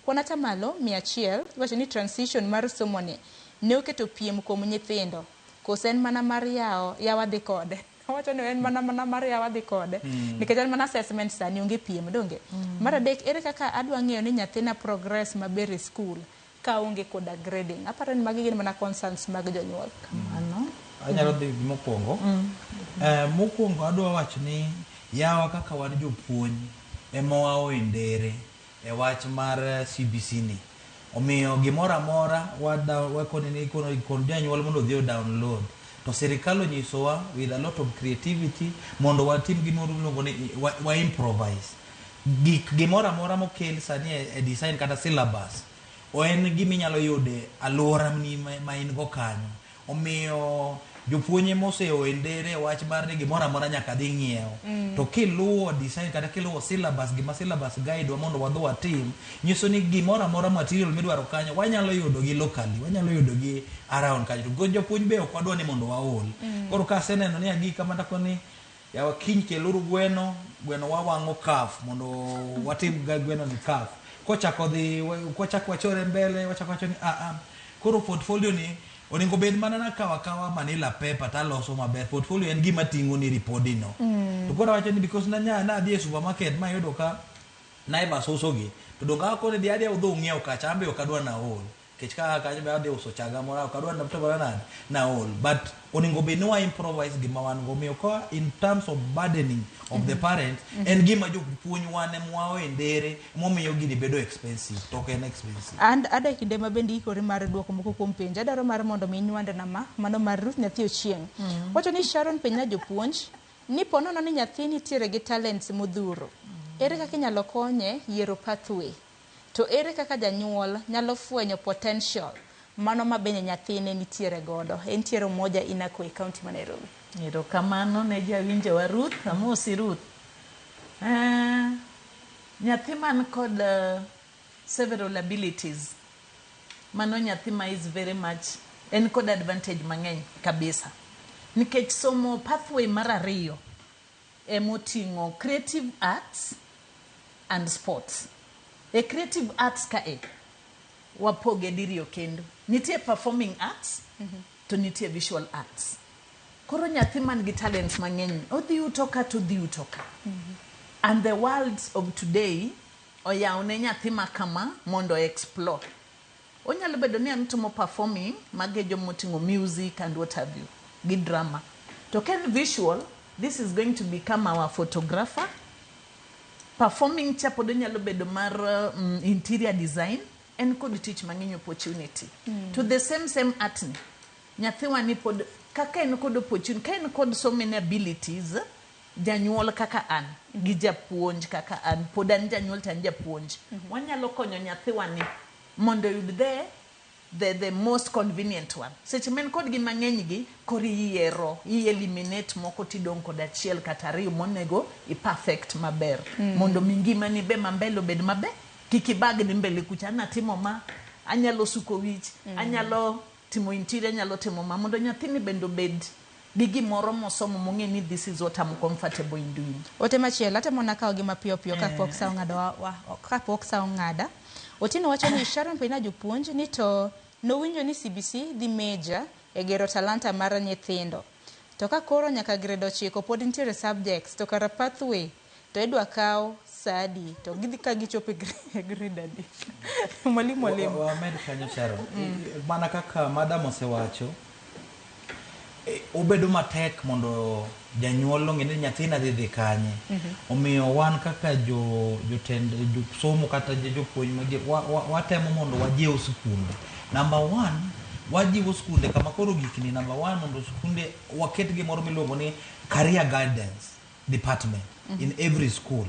100, iwacho ni transition mar somo ni ne oketo piem kuom nyithindo, koso en mana mar yawa dhi kode. Owacho ni en mana mar yawa dhi kode. Nikech en mana assessment sani onge piem, donge? Mar adek, ere kaka adwa ng'eyo ni nyathina progress maber e school ka onge koda grading. Aparo ni magi gin mana concerns mag jonyuol. Kamano. Anyalo dhi gi mokwongo. Mokwongo adwa wacho ni yawa kaka wan jopuonj ema wao e ndere e wach mar CBC ni. Omiyo gimoro amora wakoni ni kon janyuol mondo odhi o download. To sirikal onyisowa with a lot of creativity mondo watim gimoro miluongo ni wa improvise. Gimoro amora mokel sani e design kata syllabus en gima inyalo yude alwora ni ma in go kanyo. Omiyo jopuonj ema oseo e ndere wach mar ni gimoro amora nyaka dhi ng'iew. To kiluwo design kata kiluwo syllabus, gima syllabus guide wa mondo wadhi watim, nyiso ni gimoro amora material midwaro kanyo wanyalo yudo gi locally, wanyalo yudo gi around kanyo. To jopuonj be ok wadwa ni mondo waol. Koro ka aseneno ni agik kama takoni yawa kiny keluru gweno, gweno wawang'o kaf mondo watim gweno ni kaf. Kochako dhi, kochako wachore mbele, wachako wacho ni koro portfolio ni onego bed mana nakawo akawa manila paper taloso maber. Portfolio en gima ting'o ni ripodi no. To koro awacho ni because nadhi e supermarket mayudo ka Naivas uso gi, to donge akone dhi adhiya udhi ung'iew kacha, an be ok adwa naol. Nikech ka kanyo be adhi uso chaga moro, ok adwa nade naol. But onego bed ni wa improvise gima wan go. Omiyo ka in terms of burdening of the parents, en gima jopuonj wan ema wao e ndere momiyo gini bedo expensive, to ok en expensive. And ada kinde ma bende ikori mar duoko moko kuom penjo, adwaro mar mondo mi inywand na ma, mano mar Ruth nyathi Ochieng. Wacho ni Sharon penjna jopuonj, ni po nono ni nyathi nitiere gi talents modhuro. Ere kaka inyalo konye yiero pathway? To ere kaka janyuol nyalo fwenyo potential mano ma bende nyathine nitiere godo? Entiere Umoja Inako e county ma Nairobi. Erokamano ne jawinjo wa Ruth, amosi Ruth. Nyathi man kod several abilities, mano nyathi ma is very much, en kod advantage mang'eny kabisa. Nikech somo pathway mar ariyo emoting'o creative arts and sports. E creative arts kae, wapoge diriyo kendo. Nitie performing arts, to nitie visual arts. Koro nyathi man gi talents mang'eny, odhi uto ka to odhi uto ka. And the world of today oyaw ne nyathi ma kama mondo explore. Onyalo bedo ni en timo performing, mage jomoting'o music and what have you, gi drama. To ka en visual, This is going to become our photographer. Performing cha pod onyalo bedo mar interior design. En kod tich mang'eny opportunity. To the same same art ni. Nyathiwa ni pod kaka en kod opportunity, ka en kod so many abilities, janyuol kaka an gi japuonj kaka an, pod an janyuol to an japuonj. Wanyalo konyo nyathiwa ni mondo oyud the most convenient one. Seche ma en kod gi mang'eny gi, koro iyiero, i eliminate moko tidong' kod achiel kata ariyo monego i perfect maber. Mondo mi ngimani be ma mbele obed maber. Kik ibagni mbele kucha, an atimo ma, anyalo suko wich, anyalo timo interior, anyalo timo ma, mondo nyathini bende obed gi gimoro mosomo mong'e ni this is what I'm comfortable in doing. Ote machielo atemo nakawo gi mapiyo piyo kapok sa ong'ado kapok sa ong'ada. Otieno wacho ni Sharon Pena jopuonj ni to nowinjo ni CBC dhi major e gero talanta mar nyithindo. To ka koro nyaka grade 9 pod nitiere subjects to kara pathway to idwa kaw sa adi to gidhi ka gichopo e grade adi. Mwalimu Olemo. Wamed kanyo Sharon. Mana kaka madam osewacho, obedo matek mondo janyuol ong'e ni nyathina dhi dhi kanye. Omiyo wan kaka jotend somo kata jopuonj watemo mondo wajiw skunde. Number one, wajiwo skunde kama koro gikni. Number one, mondo skunde waket gimoro miluongo ni career guidance department in every school.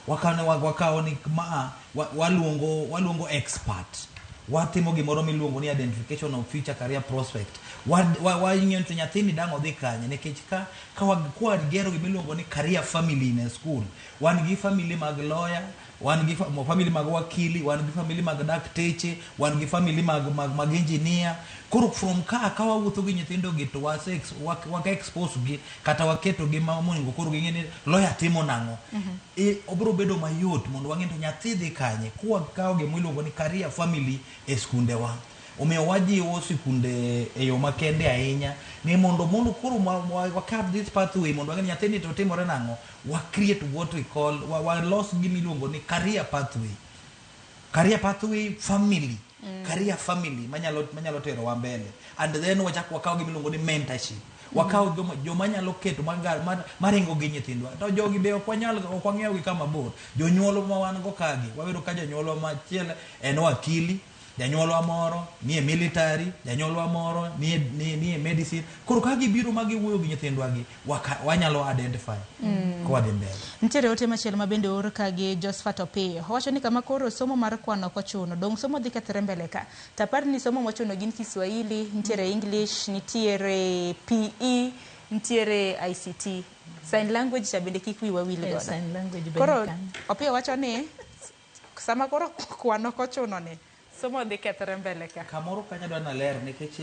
Wakawo ni ma waluongo expert. Watimo gimoro miluongo ni identification of future career prospect. Wang'iyo ni to nyathini dang' odhi kanye, nikech ka kwagero gimiluongo ni career family in a school, wan gi family mag lawyer, wan gi family mag wakili, wan gi family mag dakteche, wan gi family mag engineer. Koro from ka wawuotho gi nyithindo gi to waka expose gi kata waketo gi ma monego koro ging'e ni lawyer timo nang'o. Obiro bedo mayot mondo wang'e to nyathi dhi kanye kwakawo gima iluongo ni career family e skundewa. Omiyo wajiwo sikunde e yo makende ahinya ni mondo koro wakaw this pathway mondo wang'e ni nyathini to timore nang'o. Wa create what we call, walos gima iluongo ni career pathway. Career pathway family. Career family manyalo terowa mbele. And then wachak wakaw gima iluongo ni mentorship. Wakaw joma nyalo keto maringo gi nyithindwa. To jogi be ok wang'iew gi kama bor. Jonyuol ma wan go kagi, wayudo ka janyuolwa machiel en wakili, janyuolwa moro nie military, janyuolwa moro nie medicine. Koro ka gibiro ma giwuoyo gi nyithindwa gi, wanyalo identify ka wadhi mbele. Nitiere ote machielo ma bende oor ka gi Josephat Opiyo. Owacho ni kama koro somo mar kwano ok ochuno, dong' somo dhi kethre mbele ka. To apar ni somo mochuno gin Kiswahili, nitiere English, nitiere PE, nitiere ICT. Sign language cha bende kik wiwa wil godo. Sign language bende Koro kanyo. Opiyo wacho ni sama koro kwano ok ochuno ni somo dhi kethre mbele ka. Kamoro kanyo adwa naler nikech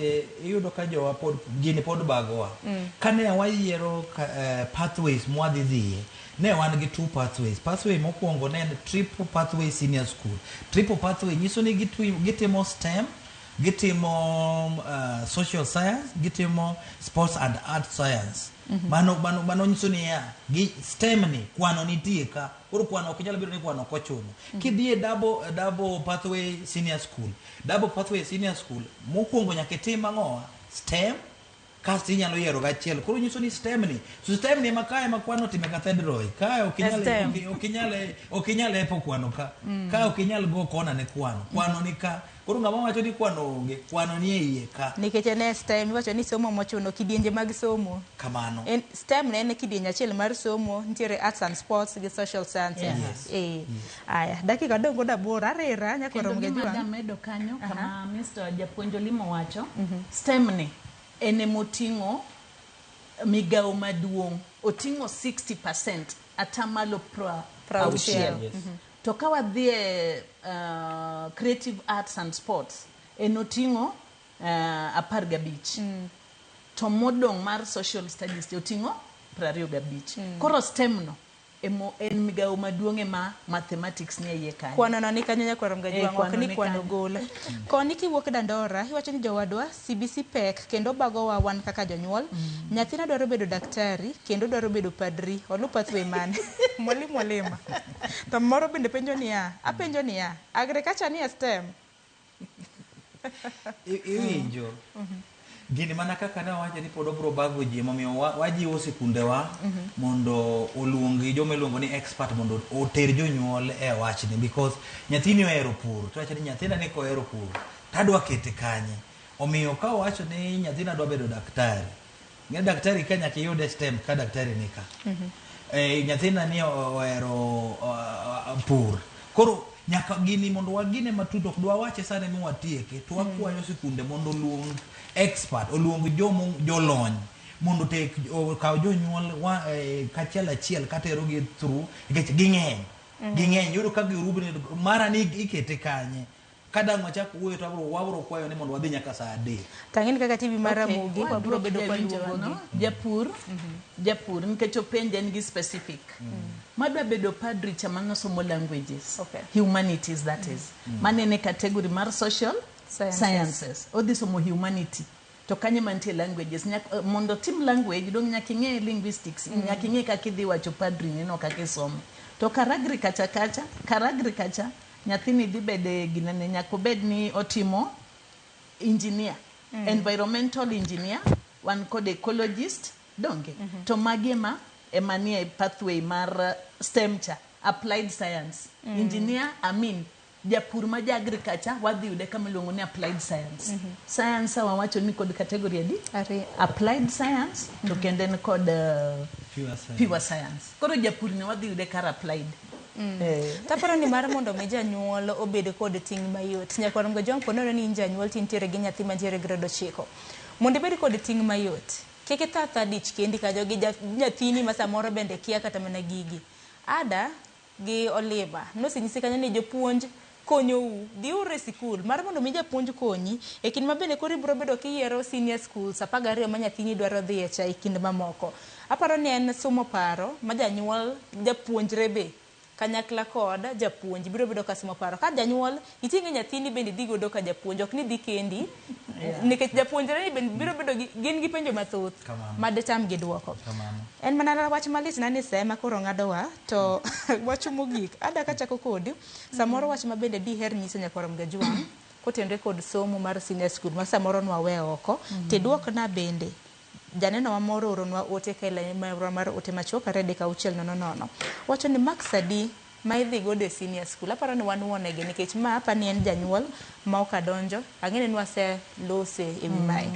iyudo ka jowa pod gini pod bagowa. Kane wayiero pathways mwadhi dhiye, ne wan gi two pathways. Pathway mokwongo ne en triple pathway senior school. Triple pathway nyiso ni gitimo STEM, gitimo social science, gitimo sports and art science. Mano nyiso niya, gi STEM ni kwano nitie ka. Koro kwano ok nyal bedo ni kwano ok ochuno. Kidhi e double pathway senior school, double pathway senior school, mokwongo nyaka itim ang'owa? STEM, kasto inyalo yiero gachiel. Koro nyiso ni STEM ni, so STEM ni ema kae ema kwano otime cathedral. Kae ok inyal, STEM. ok inyal epo kwano ka. Kae ok inyal go kona ne kwano. Kwano ni ka. Koro ng'ama wacho ni kwano onge, kwano ni e iye ka. Nikech en e STEM, iwacho ni somo mochuno, kidienje mag somo. Kamano. En STEM ne en kidieny achiel mar somo, nitiere arts and sports gi social sciences. Yes. Aya, dakika adong' kod aboro, arera nyaka Kendo rom gi gima jwang'. damedo kanyo, kama Mr. Japuonj Olimo wacho, STEM ni en emoting'o migawo maduong', oting'o 60%, atamalo Prauchiel. 60. Yes. To ka wadhi e creative arts and sports, en oting'o 15. To modong' mar social studies oting'o 25. Koro STEM no en migawo maduong' ema mathematics ni e iye kanyo. Kwano no ni kanyo nyakwar Mgajwang', ok Kwano ni ni kwano kanyo. gol. Koni kiwuok Dandora, iwacho ni jowadwa CBC pek kendo bagowa wan kaka jonyuol. Nyathina dwaro bedo daktari kendo dwaro bedo padri. Oluw pathway mane? Mwalimu Olima. To moro bende penjo niya, apenjo niya, agriculture ni e STEM? Iwinjo. Gini mana kaka ne wawacho ni pod obro bago ji, emomiyo wajiwo sikundewa mondo oluongi joma iluongo ni expert mondo oter jonyuol e wachni, because nyathini ohero pur to wacho ni nyathina ni kohero pur tadwa kete kanye. Omiyo ka owacho ni nyathina dwa bedo daktari, ng'e daktari ka nyaka iyud e STEM ka daktari ni ka. Nyathina ni ohero pur, koro nyaka gini mondo wagine matut. Ok dwa wache sani miwatieke, to wakwayo sikunde mondo oluong expert, oluong jomo jolony mondo tek okaw jonyuol kachiel achiel katerogi through, nikech ging'eny, ging'eny. Yudo ka girubni mara ni ikete kanye. Ka dang' wachak wuoyo to wabro kwayo ni mondo wadhi nyaka saa 3. Tang'eni kaka TV mar Okay, Ramogi wabro waduok bedo kwa jawinjowa luongogi. no. Japur nikech openje en gi specific madwa bedo padri cha manosomo languages, humanities, that is manene category mar social Sciences. Sciences. Odhi somo humanity to kanye mantie languages. Mondo otim language dong nyaka ing'e linguistics, nyaka ing'e kaka idhi wacho padri neno kaka isome. To kar agriculture kacha, kar agriculture nyathini dhi bede ginene, nyaka obed ni otimo engineer, environmental engineer, wan kod ecologist donge. To magi ema nie pathway mar STEM cha, applied science. Engineer, I mean japur ma ja agriculture, wadhi yude kama iluongo ni applied science. Science wawacho ni kod category adi? Ariyo. Applied science to kendo en kod Pure science. Pure science. Koro japur ni wadhi yude kar applied. Taparo ni mar mondo mi janyuol obed kod ting' mayot. Nyakwar Mgajwang', po nono ni in janyuol tintiere gi nyathi mantiere grade 9. Mondo ibed kod ting' mayot, kik itho atha dich kendi kanyo gi nyathini ma samoro bende kia kata mana gigi. Ada gi Oliva nosenyisi kanyo ni jopuonj konyou. Dhiuru e sikul mar mondo mi japuonj konyi e kind ma bende koro ibiro bedo kiyiero senior schools 12 ma nyathini dwaro dhiye cha e kind mamoko. Aparo ni en sumo paro ma janyuol, japuonjre be kanyakla kod japuonj biro bedo ka sumo paro. Ka janyuol iting'e nyathini bende idhi godo ka japuonj, ok ni idhi kendi, nikech japuonjre ni bende biro bedo gi gin gi penjo mathoth Kamano. ma ditamgi duoko. Kamano. En mana wach malich na ni sa ema koro ng'adowa to wach mogik ada kachako kodi samoro wach ma bende diher nyiso nyakwar Mgajwang' kotenore kod somo mar senior school ma samoro nwawe oko tiduokna bende janeno wa moro ooronwa ote ka e marwa mar ote machuok 23600 wacho ni marks adi ma idhi godo e senior school. Aparo ni wan wuonegi nikech ma apa ni en janyuol ma ok adonjo ang'e ni waselose e wi mae.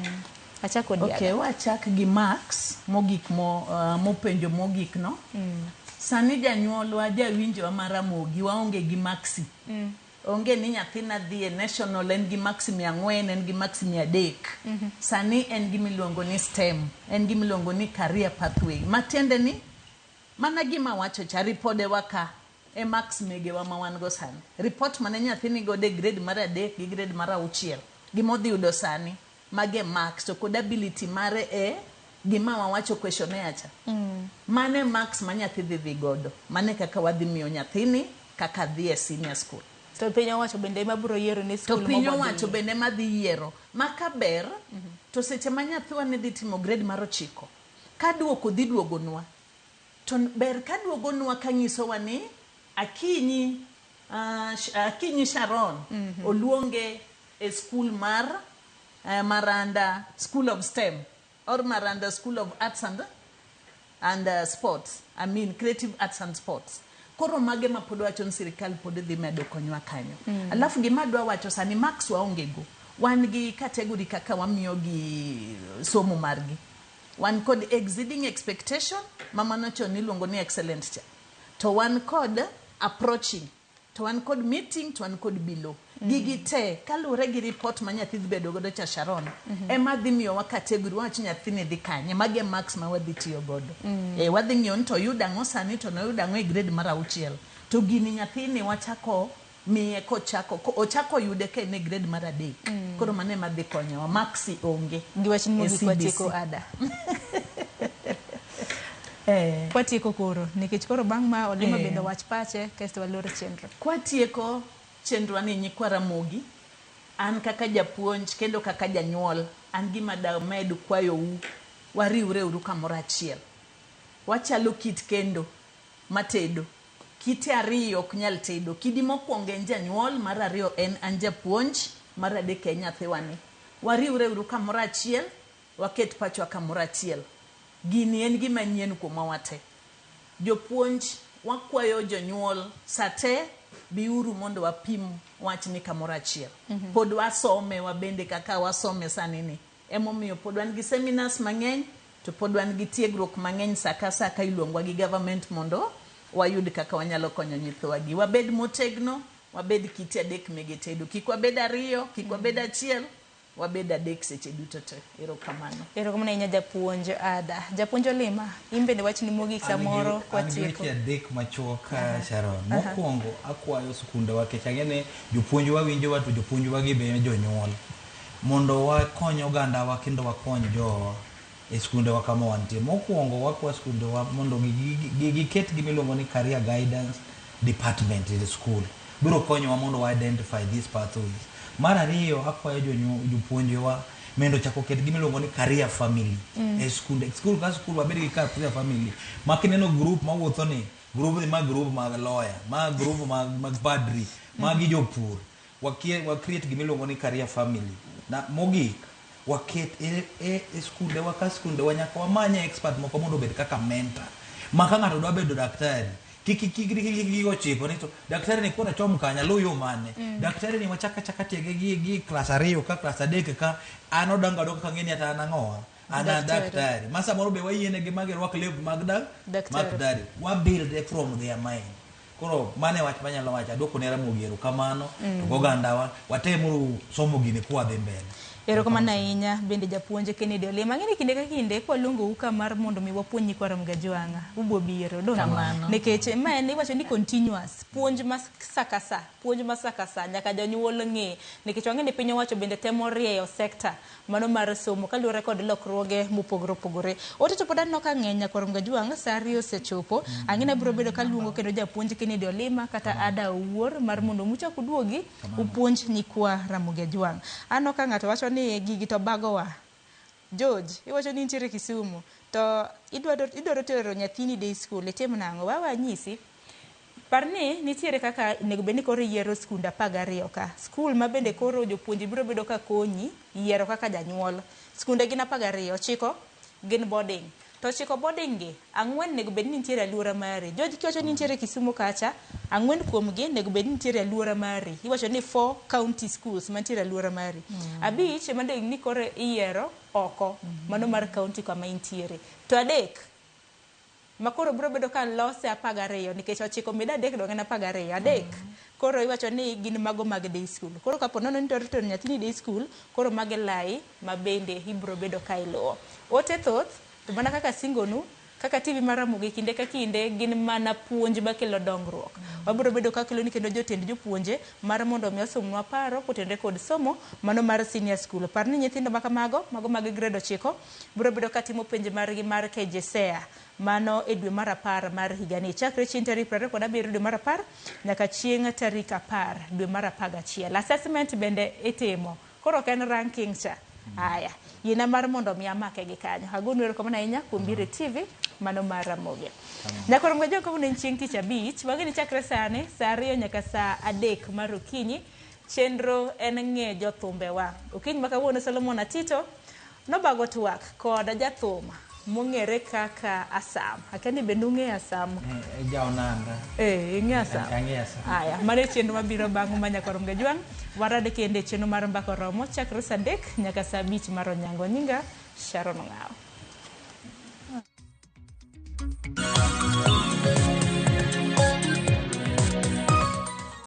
Achako kodi. Okay, Ada. Wachak gi marks mogik mo, mopenjo mogik no. Sani janyuolwa, jawinjowa mar Ramogi, waonge gi maksi. Onge ni nyathina dhi e national en gi maksi 400, en gi maksi 300. Sani en gima iluongo ni STEM, en gima iluongo ni career pathway. Matiende ni mana gima wacho cha, ripodewa ka e marks megewa ma wan go sani. Report mane nyathi ni godo e grade mar 3 gi grade mar 6 gima odhi yudo sani, mage marks to kod ability mare e gima wawacho questionnaire cha. Mane marks ma nyathi dhi godo. Mane kaka wadhi miyo nyathini kaka dhi e senior school. To piny owacho bende ema biro yiero ni To skul piny mobodhi. owacho bende ema dhi yiero. Ma ka ber, to seche ma nyathiwa ne dhi timo grade mar 9, ka duoko dhi duogonwa, to ber ka duogonwa ka nyisowa ni Akinyi Sharon oluonge e skul mar Maranda School of STEM or Maranda School of Arts and Sports, I mean Creative Arts and Sports. Koro mage ma pod wacho ni sirikal pod dhi medo konywa kanyo. Alafu gima adwa wacho sani, marks waonge go. Wan gi category kaka wamiyo gi somo margi. Wan kod exceeding expectation, ma mano chon iluongo ni excellent cha. To wan kod approaching, to wan kod meeting, to wan kod below. Gigi te kaluwore gi report ma nyathi dhi bedo godo cha Sharon, ema dhi miyowa category wawacho nyathini dhi kanye. Magi e marks ma wadhi tiyo godo. Wadhi ng'iyo ni to oyudo ang'o sani, to noyudo ang'o e grade mar 6. To gini nyathini wachako miye kochako ochako yude ka en e grade mar 3. Koro mano ema dhi konyowa. Marks onge. Gi wach e mogik CBC. watieko ada. Watieko koro nikech koro bang' ma Olima bende wach pache kasto walor chenro. Kwatieko chenro ni nyikwa Ramogi, an kaka japuonj kendo kaka janyuol, an gima damed kwayou, wariwre uru kamoro achiel. Wachalo kit kendo matedo. Kite ariyo ok nyal tedo. Kidi mokwongo en janyuol, mar ariyo en an japuonj, mar adek en nyathiwani. Wariwre uru kamoro achiel. Waket pachwa kamoro achiel. Gini en gima nyien kuomwa wate. Jopuonj wakwayo jonyuol sate biuru mondo wapim wachni kamoro achiel. Pod wasome wabende kaka wasome sani ni. Emomiyo pod wan gi seminars mang'eny to pod wan gi tiegruok mang'eny sa ka sa ka iluongwa gi government mondo wayud kaka wanyalo konyo nyithiwa gi. Wabed motegno, wabed kite adek mege tedo. Kik wabed ariyo, kik wabed achiel, wabed adek seche duto te. Erokamano. Erokamano ahinya japuonj Ada. Japuonj Olima, in bende wachni mogik samoro An gi kwatieko. weche adek machuok Sharon. Mokwongo akwayo skundewa nikech ang'e ni jopuonjwa winjowa to jopuonjwa gi be jonyuol. Mondo wakony ogandawa kendo wakony jowa e skundewa kama wantie. Mokwongo wakwa skundewa mondo giket gima iluongo ni career guidance department e school. Biro konyowa mondo wa identify these pathways. Mar ariyo akwayo jopuonjewa mondo ochak oket gima iluongo ni career family e skunde. Skul ka skul wabed gi career family. Ma kineno group mawuotho ni, group ni ma group mag lawyer, ma group mag padri, magi jopur. Wa create gima iluongo ni career family. Na mogik, waket e skundewa ka skundewa nyaka wamany expert moko mondo obed kaka mentor. Ma ka ng'ato dwa bedo daktari, kik ikikri gi ochiko ni to daktari ni koro achom kanya, aluw yo mane. Daktari ni wachak achaka tiege gi klas 2 ka klas 3 ka an odongo adonga ka ng'e ni ata an ang'owa. An a daktari. Ma samoro be wayienegi ma girwak lewni mag daktari. Wa build from their mind. Koro mano e wach manyalo wacho. Aduoko ne Ramogi erokamano to gogandawa watemuru somo gini kwadhi mbele. Erokamano ahinya bende japuonj Kennedy Olima. Ang'e ni kinde ka kinde kwaluongou ka mar mondo mi wapuonj nyikwa Ramogi Ajwang'a, ubiro biro, donge? Kamano. Nikech ma en iwacho ni continuous, puonj ma sa ka sa, puonj ma sa ka sa nyaka jonyuol ng'e. Nikech wang'e ni piny owacho bende temo rieyo sekta mano mar somo kaluwore kod lokruoge mopogore opogore. Ote to pod aneno ka ng'eny nyakwa Ramogi Ajwang', sa 2 osechopo. Ang'e ni abiro bedo kaluongo kendo japuonj Kennedy Olima kata Ada Owuor mar mondo muchak uduogi upuonj nyikwa Ramogi Ajwang'. Aneno ka ng'ato wacho ni gigi to bagowa. George, iwacho ni intiere Kisumu to idwaro tero nyathini day school, itim nang'o? Wawe anyisi. Par ni nitiere kaka onego bed ni koro iyiero skunde 12 ka. Skul ma bende koro jopuonje biro bedo ka konyi yiero kaka janyuol. Skunde gin 12, 9 gin boarding. To 9 boarding gi, 4 onego bed ni nitiere aluora mari. George kiwacho ni nitiere Kisumu kacha, 4 kuomgi onego bed ni nitiere aluora mari. Iwacho ni 4 county schools mantiere aluora mari. 5 ema onego ni koro iyiero oko, mano mar county kama intiere. To 3 ma koro biro bedo ka lose 12 nikech 9 med 3 dong' en 12. 3 koro iwacho ni gin mago mag day school. Koro kapo nono ni idwaro tero nyathini day school, koro mago e lai ma bende ibiro bedo ka iluwo. Ote thoth, to mana kaka singonu, kaka TV mar Ramogi kinde ka kinde gin mana puonj makelo dongruok. Wabiro bedo ka keloni kendo jotend jopuonje mar mondo mi osomnwa paro kotenore kod somo mano mar senior school. Par ni nyithindo ma kamago, mago mag grade 9, biro bedo ka timo penj margi mar KJSEA mano e dwe mar 10 mar higani. Chakre chieng' tarik 27 dwe mar 10 nyaka chieng' tarik 10 dwe mar 11. Assessment bende itimo. Koro ok en ranking cha. Aya, yiena mar mondo mi amake gi kanyo. Agonu erokamano ahinya kuom biro e TV mano mar Ramogi. Nyaka Ramogi Ajwang' kawuono en chieng' tich abich. Wageni chakre sani sa 2 nyaka sa 3 mar okinyi. Chenro en ng'e jothumbewa. Okinyi ma kawuono Solomon Atito nobago twak kod jathum mong'ere kaka Asam. Akia ni bende ung'eyo Asam? Jaonanda. Ing'eyo Asam? Ang'eyo Asam. Aya, mano e chenro mabiro bang' ma nyaka Ramogi Ajwang'. Warad kendo e chenro mar Mbaka Oromo chakre sa 3 nyaka sa 5 mar onyango. Nyinga Sharon Ong'awo.